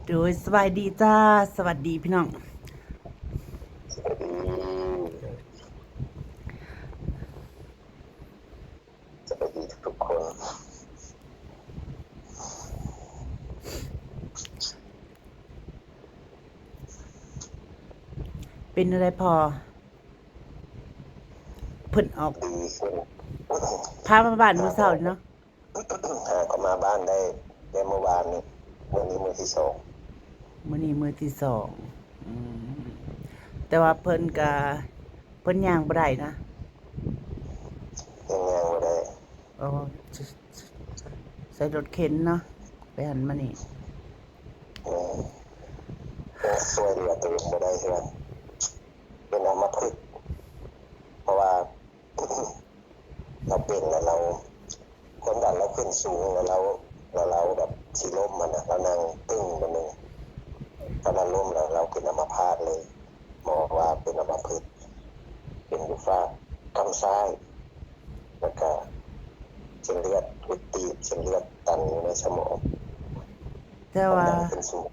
ໂດຍ ສະບາຍດີຈ້າ ສະຫວັດດີພີ່ນ້ອງ ສະບາຍດີທຸກໆຄົນ. ເປັນແນວໃດພໍ່? ເພິ່ນອອກ ດີຂຶ້ນ ພາມາບ້ານມື້ເຊົ້ານີ້ເນາະ. ຫາກໍມາບ້ານໄດ້ແຕ່ມື້ວານນີ້ ມື້ນີ້ມື້ທີສອງ ມື້ນີ້ມື້ທີສອງ. ອືມ ແຕ່ວ່າເພິ່ນກະ ເພິ່ນຍ່າງບໍ່ໄດ້ນະ? ຍັງຍ່າງບໍ່ໄດ້. ອໍ ໃຊ້ລົດເຂັນເນາະ ໄປຫັ້ນມານີ້. ແມ່ນ ຍັງຊ່ວຍເຫຼືອຕົວເອງບໍ່ໄດ້ເທື່ອ ເປັນອຳມະພຶກ ເພາະວ່າ ລາວເປັນແລ້ວລາວ ຄວາມດັນລາວຂຶ້ນສູງ ແລ້ວລາວ ແລ້ວລາວແບບຊິລົ້ມຫັ້ນນະ ລາວນັ່ງຕຶ້ງບາດໜຶ່ງ ຕອນນັ້ນລົ້ມແລ້ວລາວເປັນອຳມະພາດເລີຍ ໝໍວ່າເປັນອຳມະພຶກ ເປັນຢູ່ຟາກກ້າມຊ້າຍ ແລ້ວກະເສັ້ນເລືອດອຸດຕີບ ເສັ້ນເລືອດຕັນຢູ່ໃນສະໝອງ. ແຕ່ວ່າ ຄວາມດັນຂຶ້ນສູງ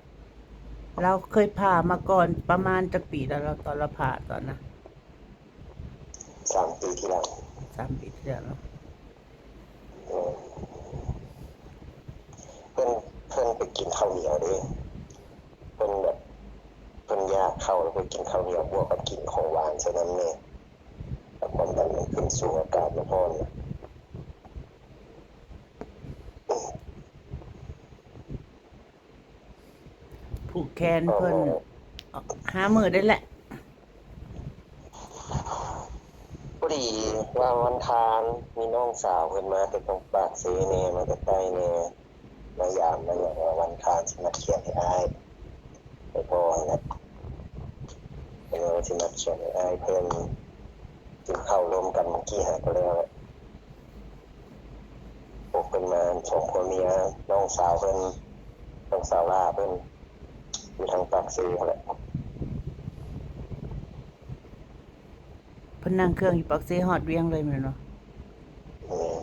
ລາວເຄີຍຜ່າມາກ່ອນປະມານຈັກປີແລ້ວ ລາວ ຕອນລາວຜ່າຕອນນະ? ສາມປີທີ່ແລ້ວ ສາມປີທີ່ແລ້ວເນາະ. ເອີ ເພິ່ນ ເພິ່ນໄປກິນເຂົ້າໜຽວເດ້ ເພິ່ນແບບ ເພິ່ນຢາກເຂົ້າ ແລ້ວເພິ່ນກິນເຂົ້າໜຽວ ບວກກັບກິນຂອງຫວານໃສ່ນຳແດ່ ແລ້ວຄວາມດັນມັນຂຶ້ນສູງ ອາກາດມັນຮ້ອນ. ຜູກແຂນເພິ່ນ ຫ້າມື້ໄດ້ແຫຼະ. ພໍດີວ່າວັນຄານ ມີນ້ອງສາວເພິ່ນມາແຕ່ທາງປາກເຊແດ່ ມາແຕ່ໃຕ້ແດ່ ມາຢາມມາຫຍັງ ວ່າວັນຄານຊິມັດແຂນໃຫ້ອ້າຍ ໃຫ້ພໍ່ຫັ້ນແຫຼະ ເພິ່ນວ່າຊິມັດແຂນໃຫ້ອ້າຍເພິ່ນ ກິນເຂົ້າລົມກັນມື້ກີ້ຫາກໍແລ້ວແຫຼະ. ພວກເພິ່ນມາສອງຜົວເມຍ ນ້ອງສາວເພິ່ນ ນ້ອງສາວຫຼ້າເພິ່ນ ຢູ່ທາງປາກເຊຫັ້ນແຫຼະ. ເພິ່ນນັ່ງເຄື່ອງຢູ່ປາກເຊຮອດວຽງເລີຍແມ່ນບໍ່? ແມ່ນ.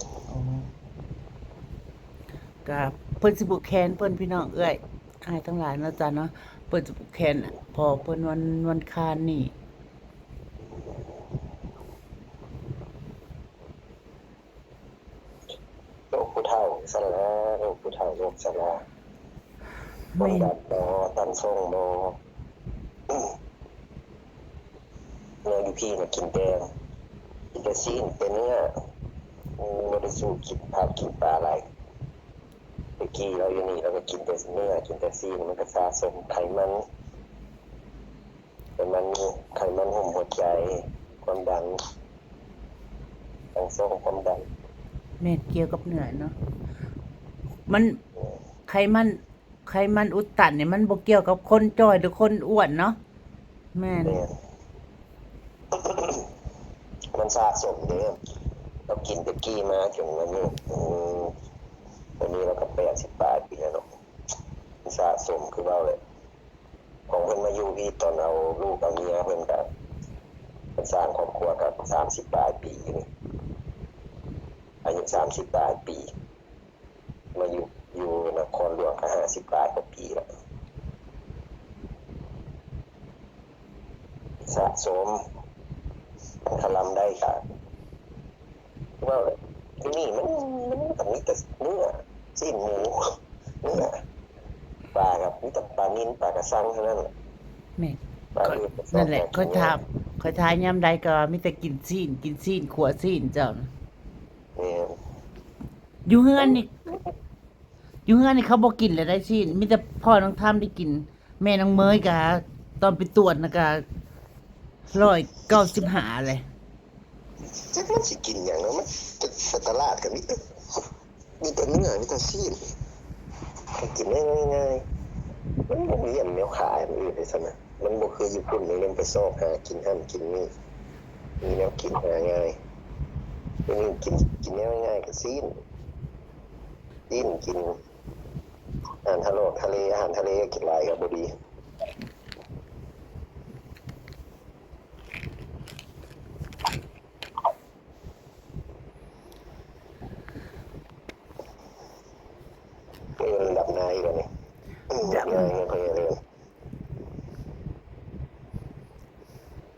ອໍ ກະເພິ່ນຊິຜູກແຂນເພິ່ນ ພີ່ນ້ອງເອີຍ ອ້າຍທັງຫຼາຍເນາະ ຈ້າເນາະ ເພິ່ນຊິຜູກແຂນພໍ່ເພິ່ນວັນ ວັນຄານນີ້. ໂລກຜູ້ເຖົ້າຊັ້ນລະ ໂລກຜູ້ເຖົ້າໂລກຊັ້ນລະ ຄວາມດັນບໍ່ ຕັນຊົງບໍ່ ແນວຢູ່ພີ້ນະກິນແຕ່ ກິນແຕ່ຊີ້ນແຕ່ເນື້ອ ບໍ່ໄດ້ສູ້ກິນຜັກກິນປາຫຼາຍ. ແຕ່ກີ້ລາວຢູ່ນີ້ລາວກໍກິນແຕ່ເນື້ອ ກິນແຕ່ຊີ້ນ ມັນກໍສະສົມໄຂມັນ. ແຕ່ມັນ ໄຂມັນຫຸ້ມຫົວໃຈ ຄວາມດັນ ທັງສອງຄວາມດັນ. ແມ່ນ ກ່ຽວກັບເນື້ອເນາະ ມັນ ແມ່ນ ໄຂມັນ ໄຂມັນອຸດຕັນນີ້ ມັນບໍ່ກ່ຽວກັບຄົນຈ່ອຍ ຫຼື ຄົນອ້ວນເນາະ. ແມ່ນ ແມ່ນ ມັນສະສົມເດ້ ລາວກິນແຕ່ກີ້ມາຈົນອາຍຸ ອືມ ດຽວນີ້ລາວກໍແປດສິບປາຍປີແລ້ວເນາະ ມັນສະສົມຄືເວົ້າແຫຼະ. ຂອງເພິ່ນມາຢູ່ພີ້ຕອນເອົາລູກເອົາເມຍ ເພິ່ນກະ ເພິ່ນສ້າງຄອບຄົວກະສາມສິບປາຍປີນີ້ ອາຍຸສາມສິບປາຍປີ ມາຢູ່ ຢູ່ນະຄອນຫຼວງກະຫ້າສິບປາຍກວ່າປີແລ້ວ ສະສົມ ຄັນລຳໄດ້ກະ ເວົ້າແຫຼະ ຢູ່ນີ້ມັນ ມັນກໍມີແຕ່ເນື້ອ ຊີ້ນໝູ ເນື້ອ ປາກໍມີແຕ່ປານິນ ປາກະຊັງເທົ່ານັ້ນແຫຼະ. ແມ່ນ ປາອື່ນກໍຊອກ ນັ້ນແຫຼະ ຂ້ອຍຖາມ ຂ້ອຍຖ່າຍຍາມໃດກໍວ່າມີແຕ່ກິນຊີ້ນ ກິນຊີ້ນ ຂົ້ວຊີ້ນເຈົ້ານະ. ແມ່ນ ຢູ່ເຮືອນນີ້ ຢູ່ເຮືອນນີ້ເຂົາບໍ່ກິນແລ້ວໄດ໋ຊີ້ນ ມີແຕ່ພໍ່ນ້ອງທຳໄດ້ກິນ ແມ່ນ້ອງເມຍກະ ຕອນໄປຕວດນະກະ ຮ້ອຍເກົ້າສິບຫ້າແຫຼະ. ຈັກມັນຊິກິນຫຍັງເນາະ ມັນໄປຕະຫຼາດກໍມີແຕ່ ມີແຕ່ເນື້ອ ມີແຕ່ຊີ້ນ ກໍກິນໄດ້ງ່າຍໆ ມັນບໍ່ມີອັນແນວຂາຍອັນອື່ນເດ້ຊັ້ນນະ ມັນບໍ່ຄືຢູ່ພຸ້ນ ມັນໄປຊອກຫາກິນຫັ້ນກິນນີ້ ມີແນວກິນຫາງ່າຍ ຢູ່ນີ້ກິນ ກິນແນວງ່າຍໆ ກໍຊີ້ນ ຊີ້ນ ກິນ ອາຫານທະເລ ທະເລ ອາຫານທະເລກິນຫຼາຍກໍບໍ່ດີ. ເອີ ດຳນາອີກແລ້ວນີ້. ດຳ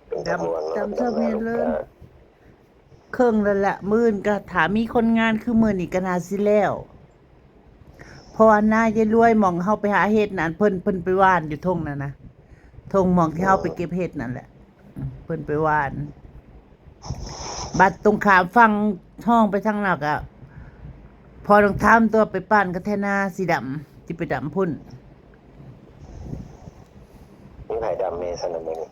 ເປັນຕາມ່ວນເນາະ ດຳເທົ່າແມ່ເລີນ ເຄິ່ງແລ້ວລະ ມື້ອື່ນກໍຖ້າມີຄົນງານຄືມື້ນີ້ກໍໜ້າຊິແລ້ວ ເພາະວ່ານາຍາຍລວຍ ໝ່ອງເຮົາໄປຫາເຫັດນັ້ນ ເພິ່ນ ເພິ່ນໄປຫວ່ານຢູ່ທົ່ງນັ້ນນະ ທົ່ງໝ່ອງທີ່ເຮົາໄປເກັບເຫັດນັ້ນແຫຼະ ເພິ່ນໄປຫວ່ານ. ບັດຕົງຂ້າມຝັ່ງຮ່ອງໄປທາງນອກກະ ພໍ່ຕ້ອງຖາມຕົວະ ໄປປານກະແທນາສີດຳ ທີ່ໄປດຳພຸ້ນ ມີໃຜດຳແດ່ຊັ້ນນະມື້ນີ້?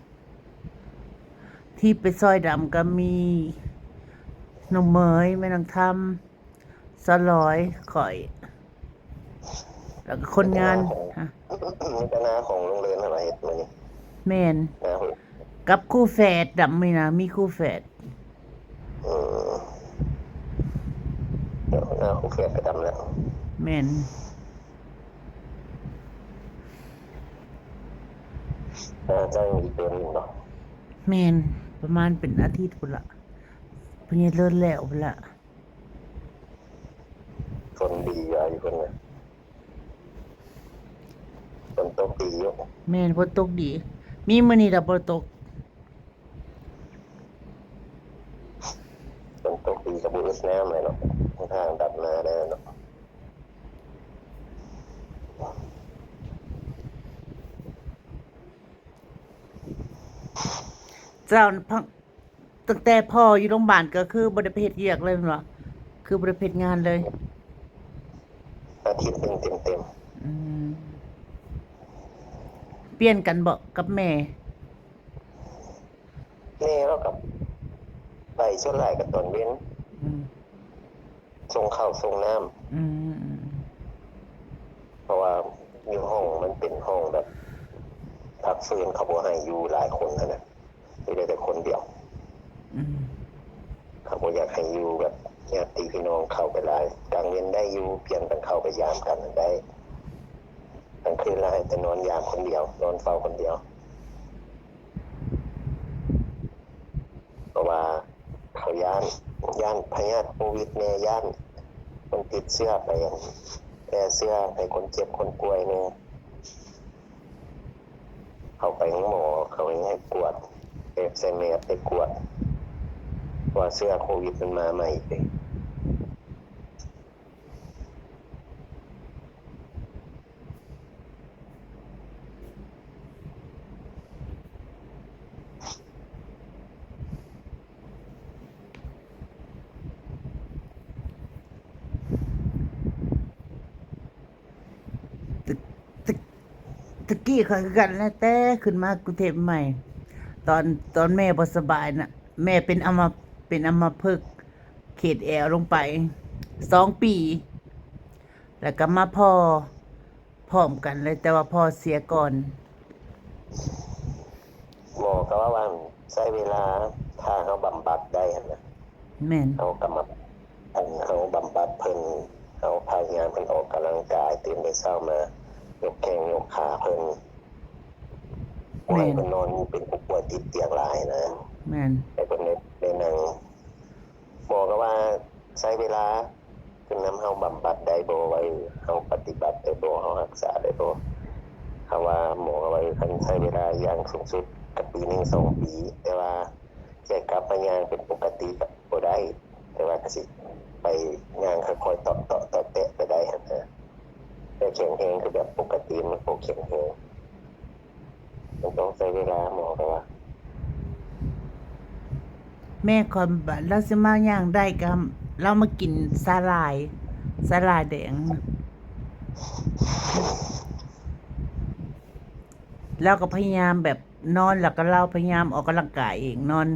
ທີ່ໄປຊ່ອຍດຳກະມີນ້ອງເໝີຍ ແມ່ນາງທຳ ສາວຫຼອຍ ຂ້ອຍ ແລ້ວກໍຄົນງານ ມີແຕ່ໜ້າຂອງ ມີແຕ່ໜ້າຂອງລຸງເລີນຫັ້ນລະເຮັດມື້ນີ້ ແມ່ນ ໜ້າເພິ່ນ ກັບຄູ່ແຝດດຳນີ້ນະ ມີຄູ່ແຝດ ເອີ ໜ້າຄູ່ແຝດກໍດຳແລ້ວ ແມ່ນ ໜ້າຈະມີອີກເດືອນໜຶ່ງເນາະ ແມ່ນ ປະມານເປັນອາທິດພຸ້ນລະ ເພິ່ນເຮັດເລີນແລ້ວພຸ້ນລະ. ຝົນດີຢູ່ ຢູ່ເພິ່ນນະ ຝົນຕົກດີຢູ່ ແມ່ນ ຝົນຕົກດີ ມີມື້ນີ້ລະບໍ່ຕົກ ຝົນຕົກດີກໍບໍ່ອຶດນ້ຳແຫຼະເນາະ ທາງດຳນາໄດ້ເນາະ ເຈົ້າ ຕັ້ງແຕ່ພໍ່ຢູ່ໂຮງບານກໍຄືບໍ່ໄດ້ໄປເຮັດວຽກເລີຍແມ່ນບໍ່? ຄືບໍ່ໄດ້ໄປເຮັດງານເລີຍ? ອາທິດໜຶ່ງເຕັມໆ. ອືມ. ປ່ຽນກັນບໍ່ກັບແມ່? ແມ່ລາວກໍໄປສ່ວນຫຼາຍກໍຕອນເວັນ. ອືມ. ສົ່ງເຂົ້າສົ່ງນ້ຳ. ອືມ. ເພາະວ່າຢູ່ຫ້ອງມັນເປັນຫ້ອງແບບພັກຟື້ນ ເຂົາບໍ່ໃຫ້ຢູ່ຫຼາຍຄົນຫັ້ນນະ. ຢູ່ໄດ້ແຕ່ຄົນດຽວ. ອືມ. ເຂົາບໍ່ຢາກໃຫ້ຢູ່ແບບຍາດຕິພີ່ນ້ອງເຂົ້າໄປຫຼາຍ. ກາງເວັນໄດ້ຢູ່ ພຽງກັນເຂົ້າໄປຢາມກັນນັ້ນໄດ້. ກາງຄືນລະໃຫ້ແຕ່ນອນຢາມຄົນດຽວ ນອນເຝົ້າຄົນດຽວ. ເພາະວ່າເຂົາຢ້ານ ຢ້ານພະຍາດໂຄວິດແດ່ ຢ້ານຄົນຕິດເຊື້ອໄປ ແຜ່ເຊື້ອໃຫ້ຄົນເຈັບຄົນປ່ວຍແດ່. ເຂົາໄປໂຮງໝໍ ເຂົາໃຫ້ກວດ ເຮັດໃສ່ແມສ ໃຫ້ກວດ ວ່າເຊື້ອໂຄວິດມັນມາໃໝ່ເດ້. ຕະ ຕະ ຕະກີ້ຂ້ອຍຄືກັນແຫຼະ ແຕ່ຂຶ້ນມາກຸງເທບໃໝ່ ຕອນ ຕອນແມ່ບໍ່ສະບາຍນະ ແມ່ເປັນອຳມະ ເປັນອຳມະພຶກ ຂຽດແອວລົງໄປສອງປີ ແລ້ວກໍມາພໍ້ ພ້ອມກັນເລີຍ ແຕ່ວ່າພໍ່ເສຍກ່ອນ. ໝໍກໍວ່າ ວ່າໃຊ້ເວລາ ຖ້າເຮົາບຳບັດໄດ້ຫັ້ນນະ. ແມ່ນ. ເຮົາກຳມະ ອັນເຮົາບຳບັດເພິ່ນ ເຮົາພະຍາຍາມເພິ່ນອອກກຳລັງກາຍ ຕື່ນແຕ່ເຊົ້າມາ ຍົກແຂ້ງຍົກຂາເພິ່ນ. ແມ່ນ. ບໍ່ໃຫ້ເພິ່ນນອນເປັນຜູ້ປ່ວຍຕິດຕຽງຫຼາຍນະ. ແມ່ນ. ໃຫ້ເພິ່ນໄດ້ ໄດ້ນັ່ງ. ໝໍກໍວ່າໃຊ້ເວລາ ຄືນຳເຮົາບຳບັດໄດ້ບໍ່ ວ່າເຮົາປະຕິບັດໄດ້ບໍ່ ເຮົາຮັກສາໄດ້ບໍ່. ເຮົາວ່າ ໝໍກໍວ່າ ເອີ ຄັນໃຊ້ເວລາຢ່າງສູງສຸດກໍປີໜຶ່ງສອງປີ ແຕ່ວ່າຈະກັບມາຍ່າງເປັນປົກກະຕິກໍບໍ່ໄດ້ ແຕ່ວ່າກໍຊິໄປຍ່າງຄ່ອຍໆ ເຕາະໆ ແຕະໆ ໄປໄດ້ຫັ້ນນະ. ແຕ່ແຂງແຮງຄືແບບປົກກະຕິ ມັນບໍ່ແຂງແຮງ. ມັນຕ້ອງໃຊ້ເວລາ ໝໍກໍວ່າ. ແມ່ຂ້ອຍ ລາວຊິມາຍ່າງໄດ້ກໍລາວມາກິນສາຫຼ່າຍ ສາຫຼ່າຍແດງ. ລາວກໍພະຍາຍາມແບບນອນ ແລ້ວກໍລາວພະຍາຍາມອອກກຳລັງກາຍເອງ ນອນ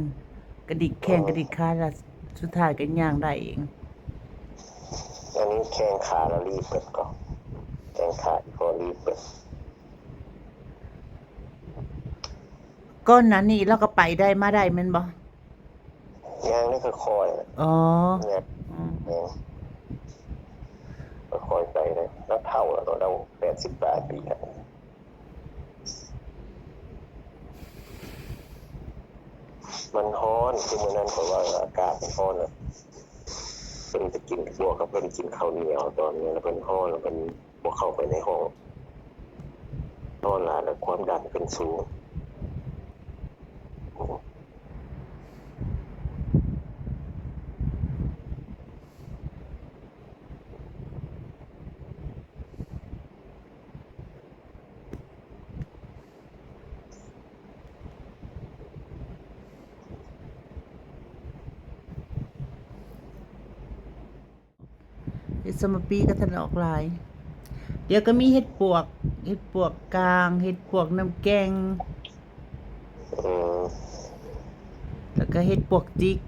ກະດິກແຂ້ງກະດິກຂາ ແລ້ວສຸດທ້າຍກໍຍ່າງໄດ້ເອງ. ອັນນີ້ແຂ້ງຂາລາວລີບເບິດກໍ ແຂ້ງຂາອີ່ພໍ່ລີບເບິດ. ກ່ອນໜ້ານີ້ລາວກໍໄປໄດ້ມາໄດ້ແມ່ນບໍ່? ຍ່າງໄດ້ຄ່ອຍໆ. ອໍ ຍ່າງ ອືມ ແມ່ນ ຄ່ອຍໆໄປເດ້. ລາວເຖົ້າແລ້ວເນາະ ລາວແປດສິບປາຍປີແລ້ວ. ມັນຮ້ອນ ຄືມື້ນັ້ນຂ້ອຍວ່າອາກາດມັນຮ້ອນນະ. ເພິ່ນໄປກິນ ບວກກັບເພິ່ນກິນເຂົ້າໜຽວຕອນນີ້ ແລ້ວເພິ່ນຮ້ອນ ແລ້ວເພິ່ນ ບໍ່ເຂົ້າໄປໃນຫ້ອງ. ນອນຫຼາຍແລ້ວຄວາມດັນຂຶ້ນສູງ. ເຫັດສະມະປີກໍທັນອອກຫຼາຍ. ດຽວກໍມີເຫັດປວກ, ເຫັດປວກກາງ, ເຫັດປວກນ້ຳແກ່ງ, ອືມ ແລ້ວກໍເຫັດປວກຈິກ.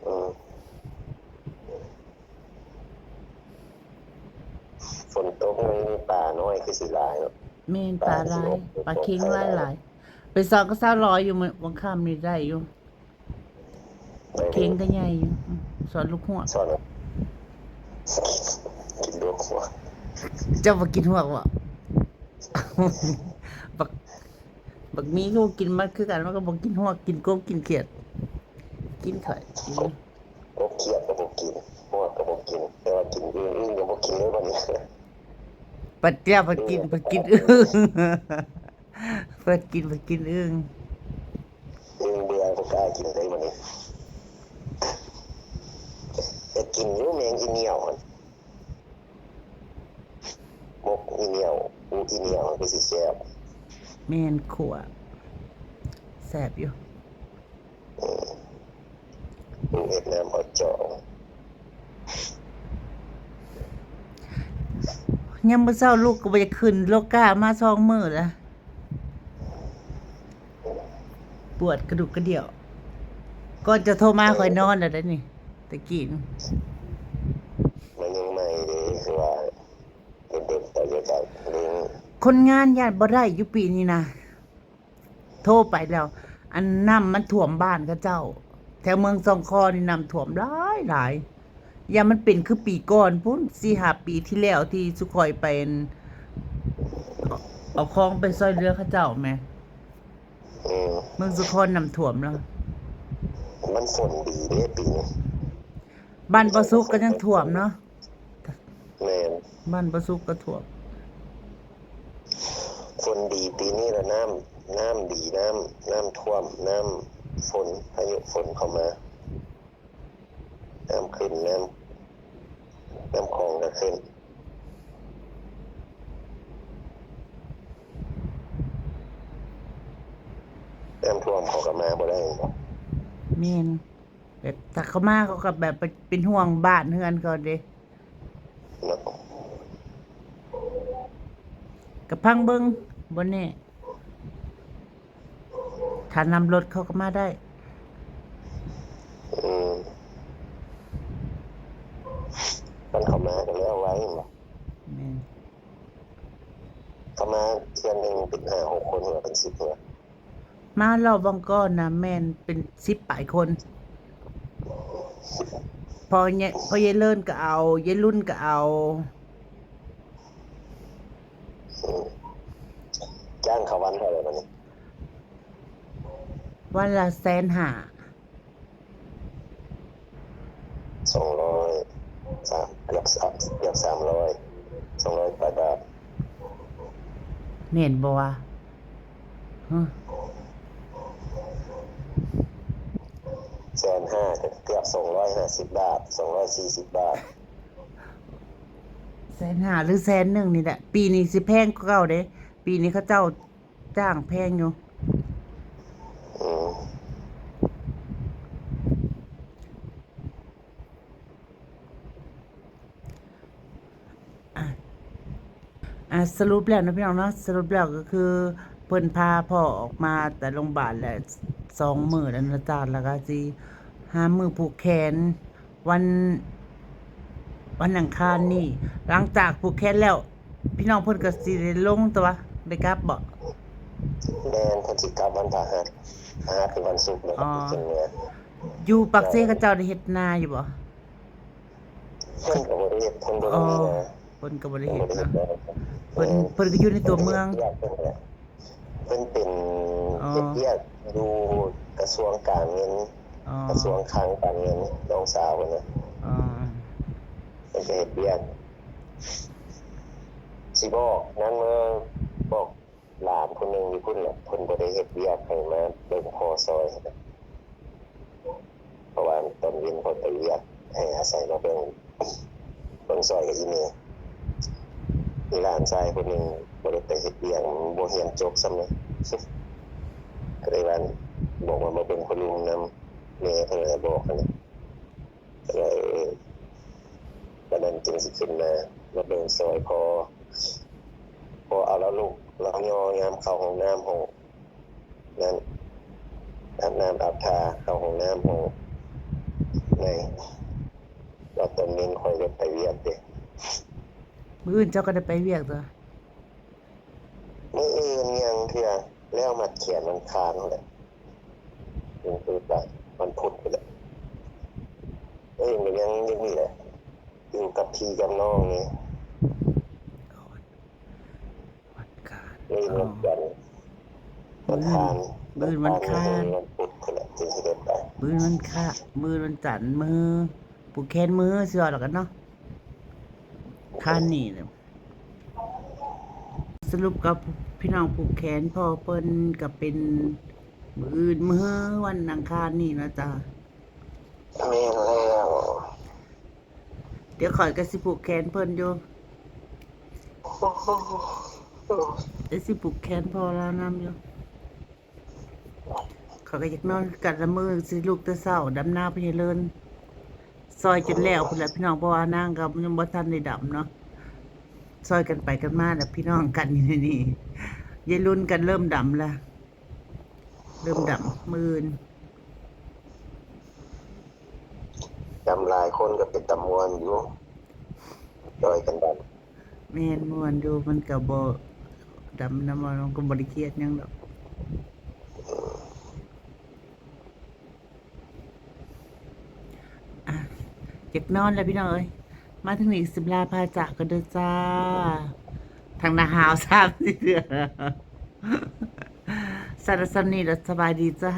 ອືມ ຝົນຕົກ ມັນມີປານ້ອຍຄືຊິຫຼາຍເນາະ. ແມ່ນ, ປາຫຼາຍ, ປາເຄັງຫຼາຍໆ. ໄປຊອກກັບສາວລອຍຢູ່ມື້ວັນຄ່ຳນີ້ໄດ້ຢູ່. ເຄັງກໍໃຫຍ່ຢູ່. ອືມ ສອນລູກຮວກ. ສອນ ກິນລູກຮວກ. ເຈົ້າບໍ່ກິນຮວກບໍ? ບັກ ບັກໝີກໍບໍ່ກິນ ມັນຄືກັນ, ມັນກໍບໍ່ກິນຮວກ, ກິນກົບກິນຂຽດ. ກິນຂ້ອຍ ກິນ ກົບຂຽດກໍບໍ່ກິນ, ຮວກກໍບໍ່ກິນ, ແຕ່ວ່າກິນອຶ່ງ, ອຶ່ງກໍບໍ່ກິນເລີຍບັດນີ້. ບັດເຈົ້າໄປກິນ, ໄປກິນອຶ່ງ. ເພິ່ນກິນ, ເພິ່ນກິນອຶ່ງ. ອຶ່ງເບື່ອ ບໍ່ກ້າກິນເລີຍມື້ນີ້. ແຕ່ກິນຢູ່ແມງອີໜຽວຫັ້ນ, ໝົກອີໜຽວ, ປູອີໜຽວ ຄືຊິແຊບ. ແມ່ນ, ຂົ້ວແຊບຢູ່. ອືມ ເຮັດນ້ຳເອົາຈອງ. ຍາມມື້ເຊົ້າລູກກໍບໍ່ຢາກຂຶ້ນໂລກາ ມາສອງມື້ລະ, ປວດກະດູກກະດຽວ. ກ່ອນຈະໂທມາ ຂ້ອຍນອນແລ້ວເດ້ນີ້ ຕະກີ້. ມັນຍັງໃໝ່ເດ້ ຄືວ່າເດັກໆໄປຢູ່ກັບເລື່ອງ ຄົນງານຢ້ານບໍ່ໄດ້ຢູ່ປີນີ້ນະ. ໂທໄປແລ້ວ ອັນ ນ້ຳມັນຖ້ວມບ້ານເຂົາເຈົ້າ ແຖວເມືອງສອງຄໍນີ້ ນ້ຳຖ້ວມຫຼາຍຫຼາຍ. ຢ່າມັນເປັນຄືປີກ່ອນພຸ້ນ ສີ່ຫ້າປີທີ່ແລ້ວ ທີ່ຊຸຂ້ອຍໄປ ເອົາ ເອົາຂອງໄປຊ່ອຍເຫຼືອເຂົາເຈົ້າແໝ. ອືມ ເມືອງສຸຄອນນ້ຳຖ້ວມແລ້ວ. ມັນຝົນດີເດ້ປີນີ້. ບ້ານບໍ່ສຸກກໍຍັງຖ້ວມເນາະ. ແມ່ນ ບ້ານບໍ່ສຸກກໍຖ້ວມ. ຝົນດີປີນີ້ລະ ນ້ຳ ນ້ຳດີ ນ້ຳ ນ້ຳຖ້ວມ ນ້ຳຝົນ ພາຍຸຝົນເຂົ້າມາ ນ້ຳຂຶ້ນ ນ້ຳ ນ້ຳຂອງກໍຂຶ້ນ. ນ້ຳຖ້ວມເຂົາກໍມາບໍ່ໄດ້ແມ່ນບໍ່? ແມ່ນ. ແບບຖ້າເຂົາມາ ເຂົາກໍແບບເປັນ ເປັນຫ່ວງບ້ານເຮືອນເຂົາເດ້. ເນາະ ກໍຟັງເບິ່ງ ບໍ່ແນ່ ຖ້ານຳລົດເຂົາກໍມາໄດ້. ອືມ ຄັນເຂົາມາກໍແລ້ວໄວແມ່ນບໍ່? ແມ່ນ. ເຂົາມາເທື່ອໜຶ່ງເປັນຫ້າຫົກຄົນ ຫຼືວ່າເປັນສິບເທື່ອ? ມາລອບຫວ່າງກ່ອນນະ ແມ່ນເປັນສິບປາຍຄົນ. ພໍ່ໃຫຍ່ ພໍ່ໃຫຍ່ເລີນກໍເອົາ, ຍາຍລຸນກໍເອົາ. ອືມ ຈ້າງເຂົາວັນເທົ່າໃດບັດນີ້? ວັນລະແສນຫ້າ. ສອງຮ້ອຍ ສາມ ເກືອບ ເກືອບສາມຮ້ອຍ ສອງຮ້ອຍປາຍບາດ. ແມ່ນບໍ່ວະ? ຮະ? ແສນຫ້າ ກໍເກືອບສອງຮ້ອຍຫ້າສິບບາດ ສອງຮ້ອຍສີ່ສິບບາດ. ແສນຫ້າ ຫຼື ແສນໜຶ່ງນີ້ແຫຼະ. ປີນີ້ຊິແພງກວ່າເກົ່າເດ້. ປີນີ້ເຂົາເຈົ້າ ຈ້າງແພງຢູ່. ອືມ ອ່ະ ອ່ະ ສະຫຼຸບແລ້ວເນາະ ພີ່ນ້ອງເນາະ, ສະຫຼຸບແລ້ວກໍຄືເພິ່ນພາພໍ່ອອກມາແຕ່ໂຮງບານແລ້ວສອງມື້ແລ້ວນະຈານ, ແລ້ວກໍຊິຫາມື້ຜູກແຂນ ວັນ ວັນອັງຄານນີ້. ຫຼັງຈາກຜູກແຂນແລ້ວ ພີ່ນ້ອງເພິ່ນກໍຊິໄດ້ລົງຕົວະ ໄດ້ກັບບໍ? ແມ່ນ, ເພິ່ນຊິກັບວັນພະຫັດ, ພະຫັດ ຫຼື ວັນສຸກເນາະ. ອໍ ຂຶ້ນເມືອ. ຢູ່ປາກເຊເຂົາເຈົ້າໄດ້ເຮັດນາຢູ່ບໍ? ເພິ່ນກໍບໍ່ໄດ້ເຮັດ, ເພິ່ນບໍ່ໄດ້ມີນາ. ອໍ ເພິ່ນກໍບໍ່ໄດ້ເຮັດເນາະ. ເພິ່ນ ເພິ່ນກໍຢູ່ໃນຕົວເມືອງ. ເພິ່ນເປັນ ອໍ ເຮັດວຽກຢູ່ກະຊວງການເງິນ, ອໍ ກະຊວງຄັງການເງິນ, ນ້ອງສາວເພິ່ນນະ. ອໍ ເພິ່ນໄປເຮັດວຽກ ຊິບອກນາງເມີ ບອກຫຼານຜູ້ໜຶ່ງຢູ່ພຸ້ນແຫຼະ ເພິ່ນບໍ່ໄດ້ເຮັດວຽກ ໃຫ້ມາເບິ່ງພໍ່ຊ່ອຍ ເພາະວ່າຕອນເວັນຂ້ອຍໄປວຽກ ໃຫ້ອາໄສມາເບິ່ງ ເບິ່ງຊ່ອຍກັບອີ່ແມ່. ມີຫຼານຊາຍຜູ້ໜຶ່ງບໍ່ໄດ້ໄປເຮັດວຽກ ບໍ່ຮຽນຈົບຊ້ຳເດ ກໍເລີຍວ່າບອກວ່າມາເບິ່ງພໍ່ລຸງນຳ ແມ່ເພິ່ນກໍບອກຫັ້ນແຫຼະ ກໍເລີຍ ເອີ ບັດນັ້ນຈຶ່ງຊິຂຶ້ນມາ ມາເບິ່ງຊ່ອຍພໍ່ ພໍເອົາລາວລຸກ ລາວຍໍຍາມເຂົ້າຫ້ອງນ້ຳຫ້ອງນັ້ນ ອາບນ້ຳອາບທ່າ ເຂົ້າຫ້ອງນ້ຳຫ້ອງໃນ ວ່າຕອນເວັນຂ້ອຍກໍໄປວຽກເດ້. ມື້ອື່ນເຈົ້າກໍໄດ້ໄປວຽກຕົວະ? ມື້ອື່ນຍັງເທື່ອ ແລ້ວມັດແຂນວັນຄານພຸ້ນແຫຼະ ຍັງຄືໄປ ວັນພຸດພຸ້ນແຫຼະ. ມື້ອື່ນກໍຍັງຢູ່ນີ້ແຫຼະ ຢູ່ກັບພີ່ກັບນ້ອງນີ້. ວັນຄານ ມື້ອື່ນວັນຈັນ ວັນຄານ ມື້ອື່ນວັນຄານ ວັນພຸດພຸ້ນແຫຼະ ຈຶ່ງຊິໄດ້ໄປ. ມື້ອື່ນວັນຄາ ມື້ອື່ນວັນຈັນ ມື້ຜູກແຂນ ມື້ຊິວ່າແລ້ວກັນເນາະ ຄານນີ້ແຫຼະ. ສະຫຼຸບກັບພີ່ນ້ອງຜູກແຂນພໍ່ເພິ່ນກໍເປັນມື້ອື່ນ ມື້ວັນອັງຄານນີ້ນະຈ້າ. ແມ່ນແລ້ວ ດຽວຂ້ອຍກໍຊິຜູກແຂນເພິ່ນຢູ່ ດຽວຊິຜູກແຂນພໍ່ລາວນຳຢູ່. ຂ້ອຍກໍຢາກນອນຄືກັນລະ ມື້ຊິລຸກແຕ່ເຊົ້າ ດຳນາພະຍາເລີນ ຊ່ອຍຈົນແລ້ວພຸ້ນແຫຼະພີ່ນ້ອງ ເພາະວ່ານາງກໍຍັງບໍ່ທັນໄດ້ດຳເນາະ ຊ່ອຍກັນໄປກັນມາແຫຼະ ພີ່ນ້ອງກັນຢູ່ໃນນີ້. ຍາຍລຸນກໍເລີ່ມດຳລະ ເລີ່ມດຳມື້ອື່ນ ດຳຫຼາຍຄົນກໍເປັນຕາມ່ວນຢູ່ ຊ່ອຍກັນດຳ. ແມ່ນ ມ່ວນຢູ່ ມັນກໍບໍ່ ດຳນຳ ມັນກໍບໍ່ໄດ້ຄຽດຫຍັງດອກ. ອ່ະ ຢາກນອນແລ້ວພີ່ນ້ອງເອີຍ ມາເຖິງນີ້ຊິລາພາຈາກກັນເດີຈ້າ ທັງໜ້າຫາວສາມສີ່ເທື່ອ. ສຳລັບສ່ຳນີ້ລະ ສະບາຍດີຈ້າ.